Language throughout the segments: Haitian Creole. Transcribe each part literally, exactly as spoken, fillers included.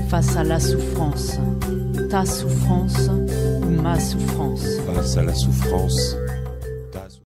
Face à la souffrance, ta souffrance ou ma souffrance. Face à la souffrance, ta souffrance.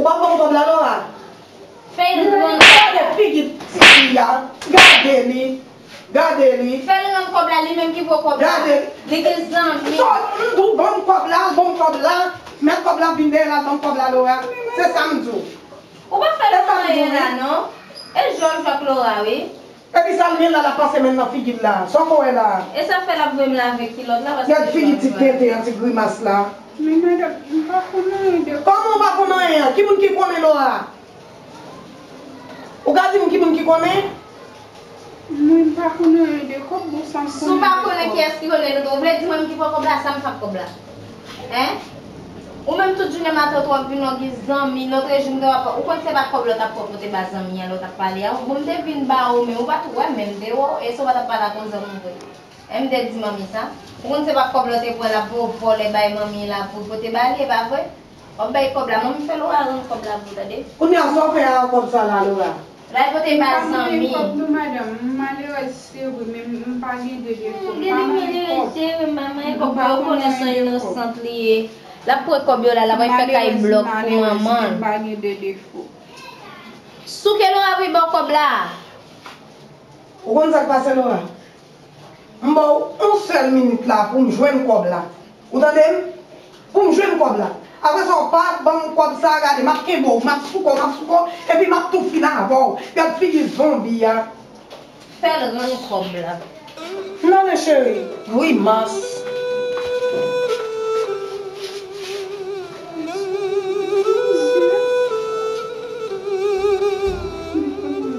Ou pa ban m kòb la, Laura? Fè l rann. Gade figi ti fi a. Gade li. Gade li. Fè l rann kòb la, li menm ki pran kòb la. Gade li. Li gen zanmi. So, m di w ban m kòb la, ban m kòb la. Mèt kòb la vin dèyè l al ban m kòb la, Laura. Se sa m di w. Ou pa fè l anyen la, non. E jòl jòk Laura, wi. Epi sa l gen la, l ap pase men l nan figi l la. Sa w ko wè la? E sa fè l ap voye m lave kilòt la, paske... Gad figi ti tenten an, ti grimas la. Men madanm, m pa konn anyen de... Kòman w pa konn anyen an? Ki moun ki konnen, Laura? Ou ka di m ki moun ki konnen? Mwen, m pa konn anyen de kòb, bon, sa m konnen de kòb. Si w pa konnen kiyès ki konnen, nou, ou vle di mwen ki pran kòb la, sa m fè ak kòb la? Hein? Ou menm tout jounen maten w ap vin w gen zanmi, lòt jou m te wè w ap, ou konn se pa kòb lòt ap pran pou te ba zanmi an lè w t ap pale a. Bon, m te vin ba ou, men ou pa t wè menm, m te wè w, e si w pa t ap pale ak yon zanmi w vre. E m te di manmi sa. Ou konn se pa kòb lòt te pran l ap voye vòlè bay manmi la pou pote ba li, e pa vre? W ap bay kòb la, manmi fè Laura rann kòb la pou ou, tande? Kounye a, sa w fè a kòb sa la, Laura? L al pote ba zanmi. M pa manyen kòb non, madanm. M malerèz, se vre, men m pa gen de defo. M gen de malerèz, se vre, m pa manyen kòb. Yo konnen se yon inosant li ye. L ap pran kòb yo la, l ap al fè kay blòk pou manman l. M pa gen de defo. Souke Laura pou l ba w kòb la. Ou konn sa k pase, Laura? M ba w yon sèl minit la pou m jwenn kòb la. Ou tande m? Pou m jwenn kòb la. Apre sa, w pa ban m kòb sa, gade, m ap kenbe w, m ap souke w, m ap souke w, epi m ap tou fini avè w. Gad figi zonbi a. Fè l rann kòb la. M ale, cheri. Grimas.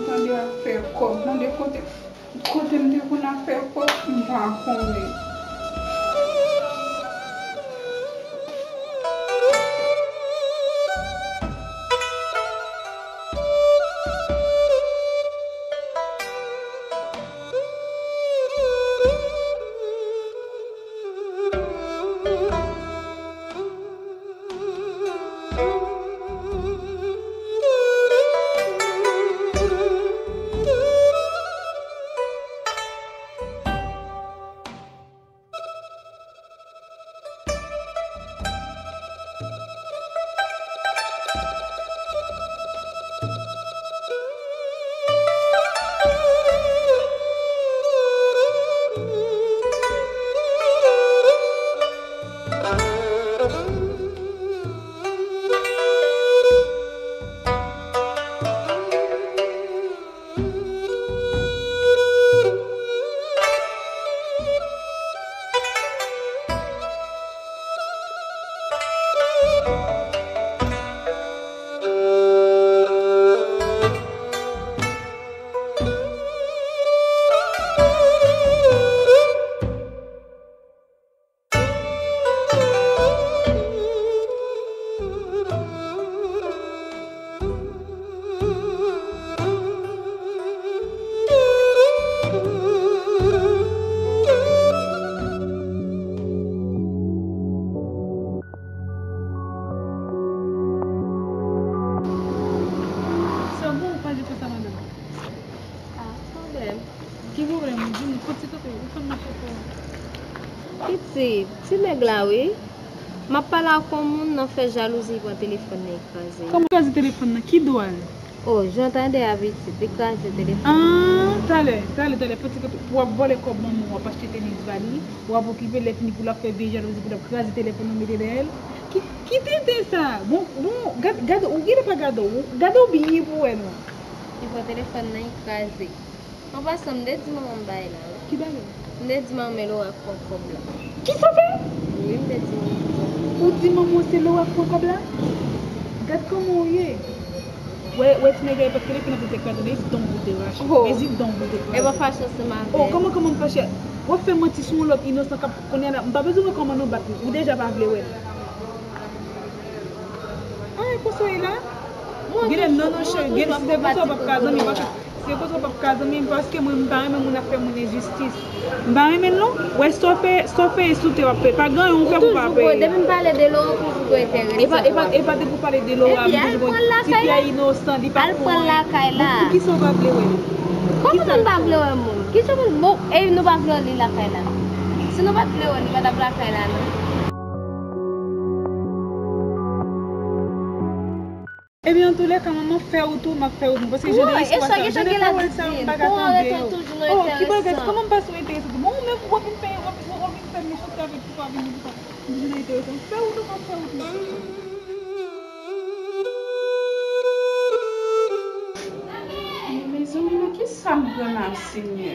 Tande afè kòb, tande kote. Kote m te konn ap fè kòb, m pa konnen. Sa bon, ou pale konsa, madanm? Ah, pwoblèm. Ki pwoblèm ou? Di m, kote w kanpe? Ou konn mache fò. Pitit, ti nèg la, wi. M ap pale ak yon moun nan fè jalouzi, li pran telefòn nan, li kraze. Kòman kraze telefòn nan? Ki dwa l? Oh, jan w tande a, pitit, li kraze telefòn nan. Ah, ta Talè, talè, talè, pran ti kote pou w ap vòlè kòb manman w, w ap achte tenis ba li, w ap okipe l, lè fini pou l ap fè vye jalouzi, pou l ap kraze telefòn nan mete dèyè l. Ki, ki tenten sa? Bon, bon, gad, gad, ou genlè pa gade w, gade w byen pou w wè non. Li pran telefòn nan, li kraze. An pasan, m te di manman m bagay la, wi. Ki bagay? M te di manman m e Laura k pran kòb la. Kisa w fè? Wi, m te di manman m sa. Ou di manman w se Laura k pran kòb la? Gad kòman w ye. Wè, wè ti nèg la, e pa t kenbe nan tèt kraze, men zip dan w pou te rache. Oh. Men zip dan w pou te kraze. E pa fache ansanm avè l. Oh, kòman, kòman m fache? W ap fè manti sou yon lòt inosan k ap, kounye a la, m pa bezwen wè kòman nou bat li. Ou deja pa vle wè l. Ah, e konsa w ye la? Genlè non, non, cheri, genlè si se konsa w p ap ka zanmi, paske si se konsa w p ap ka zanmi m, paske mwen, m pa renmen moun ap fè moun enjistis. M pa renmen l non. Wè, sa w fè, sa w fè e sou tè w ap fè. Pa gen anyen w fè pou w pa peye. Depi m pale de Laura, ou toujou enterese. E pa, e pa, e pa depi w pale de Laura, m toujou konn ti fi a inosan, li pa konn anyen. Al pran l lakay la. Bon, poukisa w pa vle wè l? Kòman nou pa vle wè moun? Kijan moun, bon, e nou pa vle wè li lakay la? Si nou pa t vle wè l, li pa t ap lakay la non. Ebyen, antoulèka, manman, fè wout ou, m ap fè wout mwen. Paske jan de istwa sa, jan de pawòl sa, m pa ka tande yo. Oh, ki bagay, kòman m pa sou enterese tou? Bon, ou menm, w ap vin fè, w ap, w ap vin fè mechanste avèk ou, pa vin di sa. M vin enterese. Fè wout ou, m ap fè wout mwen. Mezanmi, nan kisa m pran la, Senyè?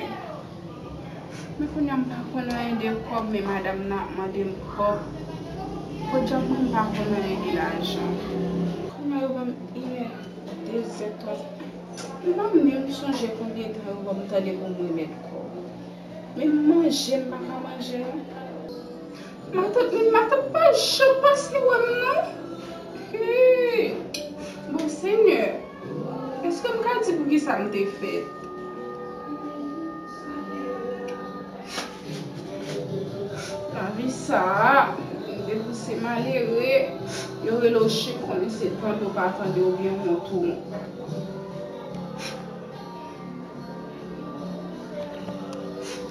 Men kounye a m pa konn anyen de kòb, men madanm nan ap mande m kòb. Podyab mwen, m pa konn anyen de lajan. Kounye a yo ban m inè, dezè, twazè. M pa menm sonje konbyen tan yo ban m tande pou m remèt kòb. Men m manje, m pa ka manje non. Matant, men matant pa janm pase wè m non. Hey! Bon, Senyè, èske m ka di poukisa m te fèt? Lavi sa a, depi w se malere, yo rele w chen, konnen se tande w pa tande oubyen wont ou.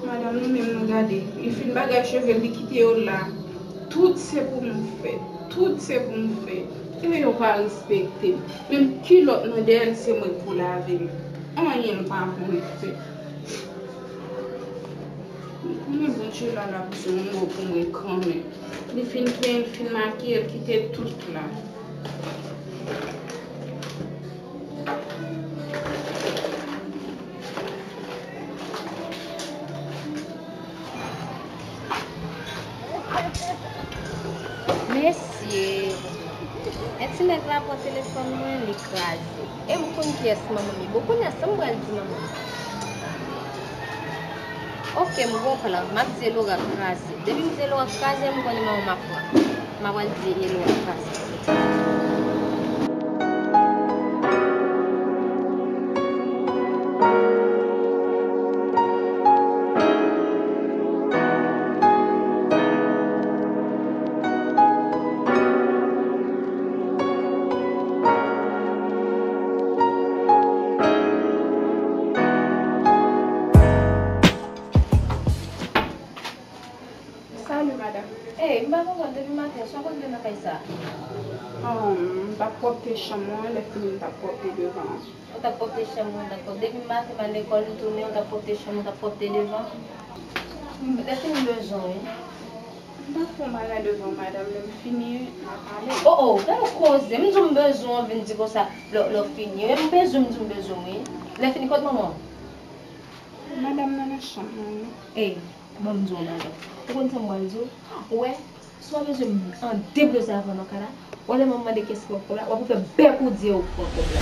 Madanm nou menm, nou gade. Li fin bagay cheve l, li kite yo la. Tout se pou m fè. Tout se pou m fè. E yo pa respekte m. Menm kilòt nan dèyè l, se mwen k pou lave l. Anyen l pa pou mwen fè. M konnen Bondye la, l ap di yon mo pou mwen kanmenm. Li fin penyen, li fin makiye, l kite tout la. Mesye, e ti nèg la pran telefòn mwen, li kraze. E m konn kiyès manman m ye. Bon, kounye a, sa m pral di manman m? Oke, m gon plan. M ap di Elora kraze. Depi m di Elora kraze, m konnen manman m ap pran. M ap pral di Elora kraze. Salut, madame. Ey, m pa konprann depi maten, sa w konn fè nan kay sa? Um, m t ap pwòpte chanm mwen, lè fini m t ap pwòpte devan an. Ou t ap pwòpte chanm ou, ou t ap pwòpte. Depi maten m al lekòl, m tounen, ou t ap pwòpte chanm ou, ou t ap pwòpte devan. Lè fini m bezwen w, wi. M pa fè yon bagay devan w, madanm, lè m fini, n a pale. O, o, gade yon koze. M di w m bezwen w, w vin di konsa, lè, lè w fini. Wi, m bezwen, m di w m bezwen w, wi. Lè fini, kot manman w? Madanm nan nan chanm nan, wi. Ey, ban m di w yon bagay. Ou konn sa m pral di w? Ou wè, si w pa bezwen m an debloze avan nan kay la, w wè lè m ap mande kiyès ki pran kòb la, w ap fè bèk ou di e ou k pran kòb la.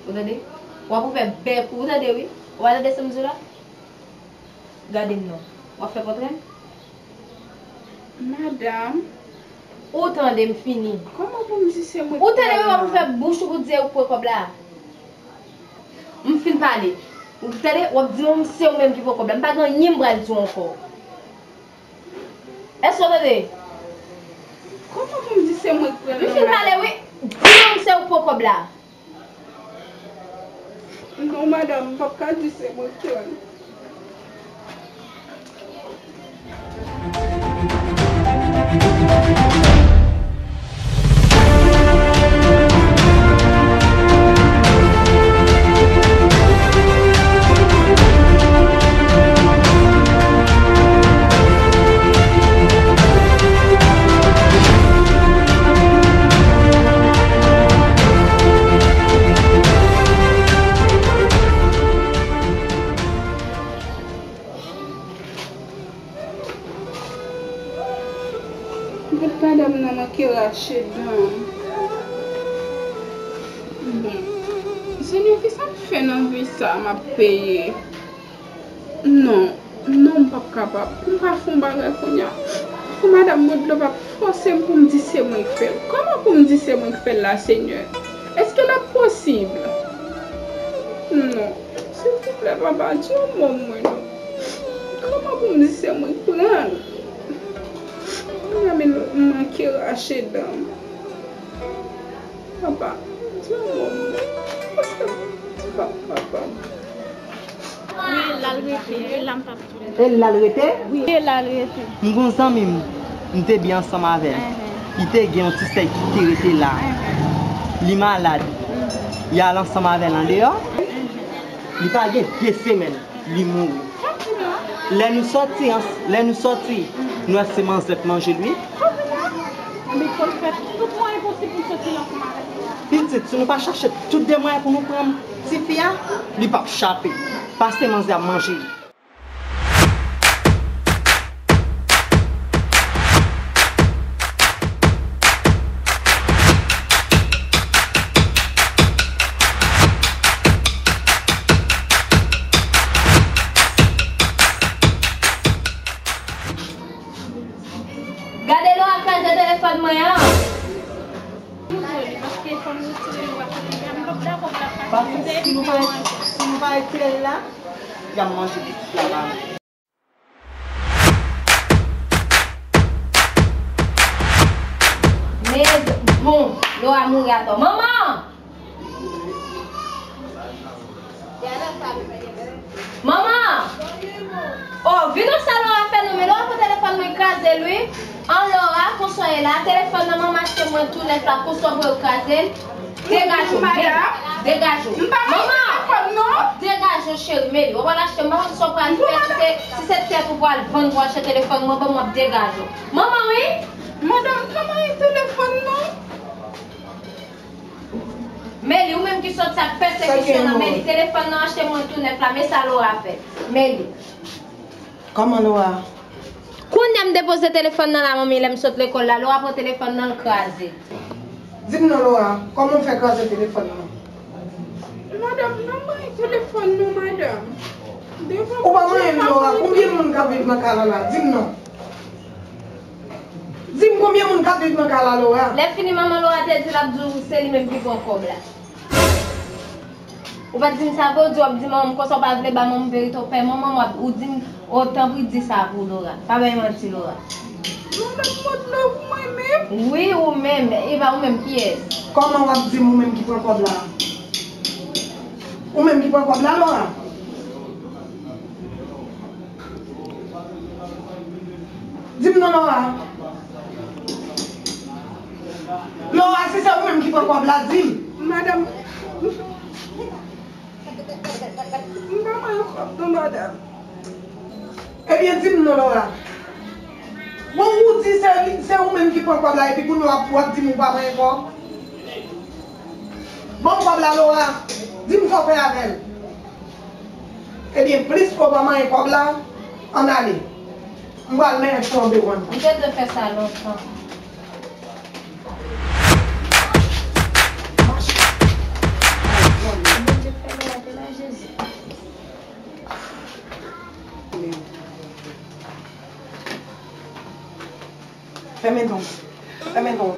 Ou tande? W ap ouvè bèk ou, ou tande wi? W ap tande sa m di w la? Gade m non. W ap fè pòtre m? Madanm. Ou tande m fini. Kòman pou m di se mwen ki pran l? Ou tande wi, w ap ouvè bouch ou pou di e ou k pran kòb la? M fin pale. Ou tande? W ap di m se ou menm ki pran kòb la. M pa gen anyen m pral di w ankò. Èske w tande? Kòman pou m di se mwen ki pran l? M fin pale, wi. Di m se ou k pran kòb la. Non, madanm, m p ap ka di se mwen k pran l. Gad madanm nan manke rache dan. Bon. Senyè, kisa m fè nan vi sa m ap peye? Non, non, m p ap kapab. M pa fè yon bagay kounye a. Pou madanm Modlo pa fòse m pou m di se mwen k fè l. Kòman pou m di se mwen k fè l la, Senyè? Èske l ap posib? Non. Silvouplè, papa, di yon mo mwen non. Kòman pou m di se mwen k pran l? Mezanmi, m manke rache dan m. Papa, di yon mo mwen. Paske m pa kapab. Wi, l al rete. Wi, la m p ap tou. E l al rete? Wi, e l al rete. M gon zanmi m, m te byen ansanm avè l. Li te gen yon ti sè ki te rete la. Li malad. Li al ansanm avè l andeyò. Li pa gen de semèn, li mouri. Lè nou sòti, lè nou sòti, nou wè se manzè k manje l, wi. Pitit, si nou pa chache tout de mwayen pou nou pran tifi a, li p ap chape. Pase manzè ap manje li. Gade Laura kraze telefòn mwen an. Paske si nou pa, si nou pa retire l la, y ap manje pitit la la. Men bon, Laura mouri atò. Manman! Manman! Oh, vin wè sa Laura fè non, men Laura pran telefòn mwen kraze l wi. An Laura, konsa w ye la, telefòn nan manman achte mwen tou nèf la, konsa w vle w kraze l. Degaje w, degaje w. Manman! Degaje w, cheri, Meli. W pral achte, m pa konn sa w pral fè, si se, si se tèt ou pral vann pou achte telefòn mwen, ban m, w ap degaje w. Manman, wi! Madanm, kòman e telefòn nan? Meli, ou menm ki sòti ak pèsekisyon nan, Meli. Telefòn nan achte mwen tou nèf la, men sa Laura fè. Meli. Kòman Laura? Kounye a m depoze telefòn nan la, manmi, lè m sot lekòl la, Laura pran telefòn nan, l kraze. Di m non, Laura, kòman w fè kraze telefòn nan? Madanm, non, mwen telefòn nan, madanm. Ou pa manyen l, Laura. Konbyen moun k ap viv nan kay la la? Di m non. Di m konbyen moun k ap viv nan kay la, Laura? Lè fini, manman Laura te di l ap di w se li menm ki pran kòb la. Ou pa t di m sa vre, ou di w ap di manman m konsa, ou pa vle ba manman m verite, ou pè manman m, w ap, ou di m, o, tanpri di sa pou Laura. Pa bay manti, Laura. Madanm Modlo, ou mwen menm? Wi, ou menm. E pa ou menm, kiyès? Kòman w ap di m ou menm ki pran kòb la? Ou menm ki pran kòb la, Laura? Di m non, Laura. Laura, si se ou menm ki pran kòb la, di m. Madanm, m pa manyen kòb non, madanm. Ebyen, di m non, Laura. Bon, ou di se, se ou menm ki pran kòb la, epi kounye a w ap, w ap di m ou pa manyen kòb? Ban m kòb la, Laura. Di m sa w fè avè l. Ebyen, plis ke w pa manyen kòb la, ann ale. M pral mennen w devan. M te dwe fè sa lontan. Bondye fè lè a te la, Jezi. Fèmen don. Fèmen don.